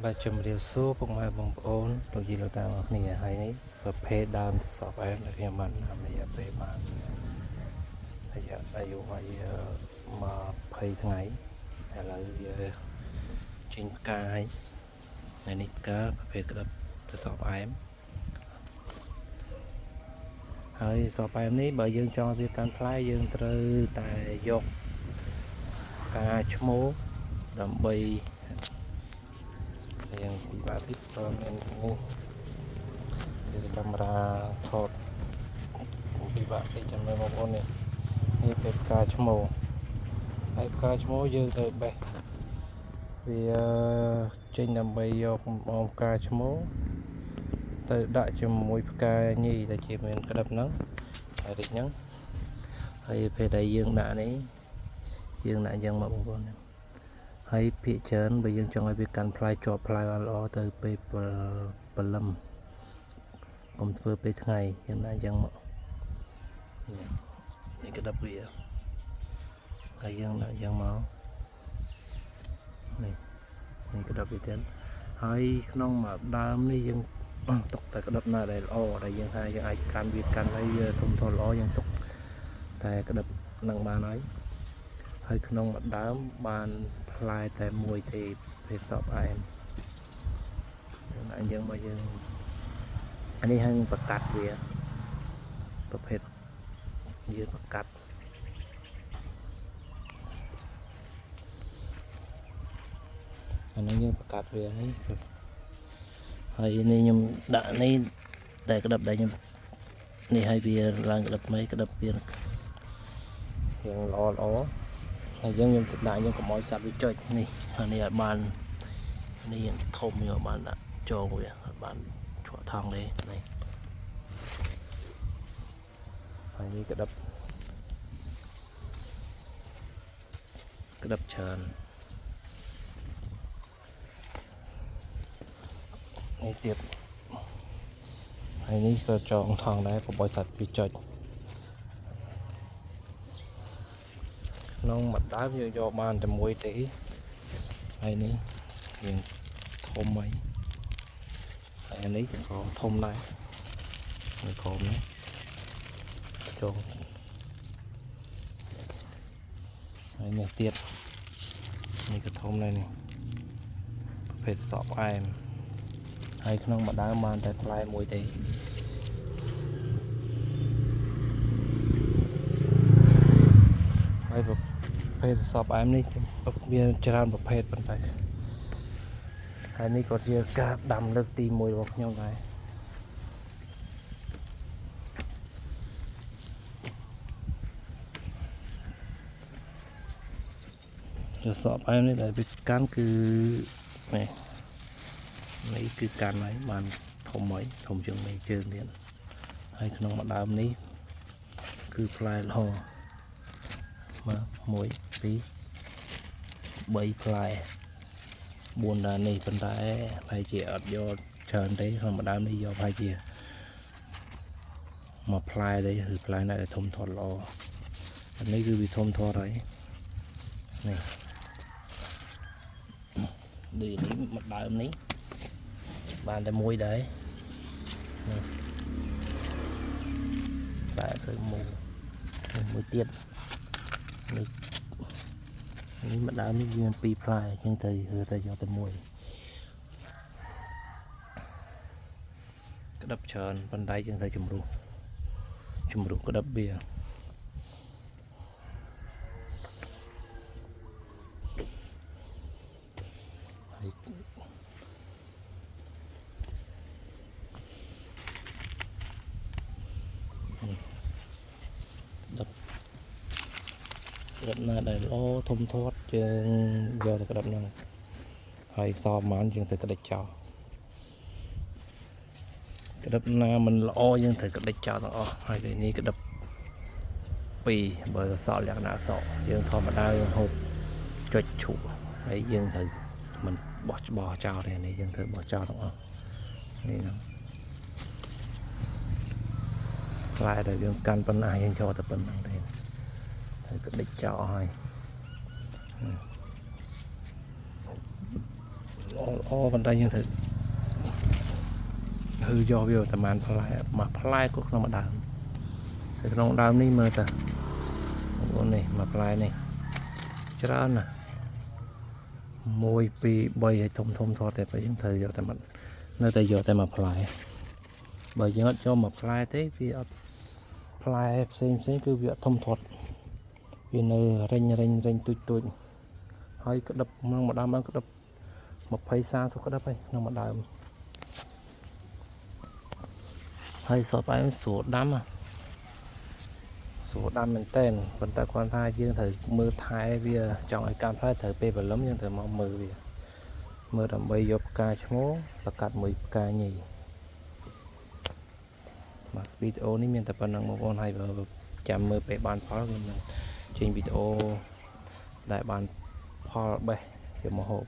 បាទជំរាបសួរពុកម៉ែបងប្អូនលោកយាយលោកតាទាំងអស់គ្នាហើយនេះប្រភេទដើមសសរផ្អែមដែលខ្ញុំបានដាំរយៈពេលបានរយៈអាយុហើយ20ថ្ងៃឥឡូវវាចេញផ្កាហើយថ្ងៃនេះផ្កាប្រភេទក្តាប់សសរផ្អែមហើយសសរផ្អែមនេះបើយើងចង់ឲ្យវាកាន់ផ្លែយើងត្រូវតែយកផ្កាឈ្មោលដើម្បី យ៉ាងពិបាកតិចក៏មាននេះគឺកាមេរ៉ាថតពិបាកតិចចាំមើលបងប្អូននេះនេះពេលផ្កាឈ្មោលហើយផ្កាឈ្មោលយើងត្រូវបេះវាចេញដើម្បីយកបងផ្កាឈ្មោលទៅដាក់ជាមួយផ្កាញីដែលជាមានក្តាប់ហ្នឹងហើយរិចហ្នឹងហើយពេលដែលយើងដាក់នេះយើងដាក់យ៉ាងមកបងប្អូននេះហើយភាគច្រើនបើយើងចង់ឲ្យវាកាន់ផ្លែជាប់ផ្លែបានល្អទៅពេលព្រលឹមកុំធ្វើពេលថ្ងៃយើងដាក់យ៉ាងមកនេះក្តាប់វាហើយយើងដាក់យ៉ាងមកនេះនេះក្តាប់វាទៀតហើយក្នុងមួយដើមនេះយើងទុកតែក្តាប់ណាដែលល្អដែលយើងថាយើងអាចកាន់វាកាន់ហើយវាធំធាត់ល្អយើងទុកតែក្តាប់នឹងបានហើយហើយក្នុងមួយដើមបានផ្លែតែមួយទេភេទសពផ្អែមយើងយើងមកយើងអានេះហើយប្រកាត់វាប្រភេទយើងប្រកាត់អានេះយើងប្រកាត់វានេះហើយនេះខ្ញុំដាក់នេះតែក្តាប់ដែលខ្ញុំនេះឲ្យវាឡើងក្តាប់ថ្មីក្តាប់វារៀងល្អល្អហើយយើងខ្ញុំទៅដាក់យើងកុំឲ្យសត្វវាចុចនេះអានេះអត់បាននេះយើងធំយកបានដាក់ចងវាអត់បានឆក់ថងទេនេះហើយនេះក្តាប់ក្តាប់ច្រើននេះទៀតហើយនេះក៏ចងថងដែរកុំឲ្យសត្វវាចុចក្នុងមួយដើមយើងយកបានតែមួយទេហើយនេះយើងធំហើយហើយអានេះក៏ធំដែរនៅក្រោមនេះចងហើយនេះទៀតនេះក៏ធំដែរនេះប្រភេទសក់ផ្អែមហើយក្នុងមួយដើមបានតែផ្លែមួយទេហើយប្រភេទសក់ផ្អែមនេះមានច្រើនប្រភេទប៉ុន្តែហើយនេះក៏ជាការដាំលើកទី1របស់ខ្ញុំដែរសក់ផ្អែមនេះដែលវាកាន់គឺនេះនេះគឺកាន់ហើយបានធំហើយធំជាងមេជើងទៀតហើយក្នុងមួយដើមនេះគឺផ្លែល្អមក1 2 3ផ្លែ4ដើមនេះប៉ុន្តែប្រហែលជាអត់យកច្រើនទេក្នុងមួយដើមនេះយកប្រហែលជាមួយផ្លែទេគឺផ្លែណាដែលធំធាត់ល្អអានេះគឺវាធំធាត់ហើយនេះដូចនេះមួយដើមនេះបានតែមួយដែរនេះផ្លែសើមូនេះមួយទៀតនេះនេះមួយដើមនេះវាមាន2ផ្លែអញ្ចឹងទៅគឺតែយកតែមួយក្តាប់ច្រើនប៉ុន្តែយើងត្រូវជំរុះក្តាប់វាហើយក្តាប់ណាដែលល្អធំធាត់យើងយកទៅក្តាប់ហ្នឹងហើយសប្រហែលយើងត្រូវក្តិចចោលក្តាប់ណាមិនល្អយើងត្រូវក្តិចចោលទាំងអស់ហើយនេះក្តាប់2បើសល់លក្ខណៈសក់យើងធម្មតាយើងហូបចុចឈក់ហើយយើងត្រូវមិនបោះច្បោះចោលទេនេះយើងត្រូវបោះចោលទាំងអស់នេះហ្នឹងផ្លែដែលយើងកាន់ប៉ុណ្ណាយើងយកតែប៉ុណ្្នឹងទេត្រូវក្តិចចោលហើយ ល្អល្អប៉ុន្តែយើងត្រូវហឺយកវាប្រហែលផ្លែមួយផ្លែគាត់ក្នុងមួយដើមហើយក្នុងដើមនេះមើលតាបងប្អូននេះមួយផ្លែនេះច្រើនណាស់1 2 3ហើយធំធំធាត់តែបើយើងត្រូវយកតែមួយនៅតែយកតែមួយផ្លែបើយើងអត់យកមួយផ្លែទេវាអត់ផ្លែផ្សេងផ្សេងគឺវាអត់ធំធាត់វានៅរិញរិញរិញទូចទូចហើយក្តឹបក្នុងមួយដើមបានក្តឹប20 30ក្តឹបហើយក្នុងមួយដើមហើយសពឯងស្រួលដាំហ៎ស្រួលដាំមែនតែនប៉ុន្តែគ្រាន់ថាយើងត្រូវមើលថែវាចង់ឲ្យកាន់ផ្លែត្រូវពេលព្រលឹមយើងត្រូវមកមើលវាមើលដើម្បីយកផ្កាឈ្មោលប្រកាត់មួយផ្កាញីបាទវីដេអូនេះមានតែប៉ុណ្្នឹងបងប្អូនហើយបើចាំមើលពេលបានផលខ្ញុំនឹងចេញវីដេអូដែលបានផលបេះយកមកហូប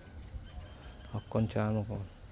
អរគុណច្រើនបងប្អូន។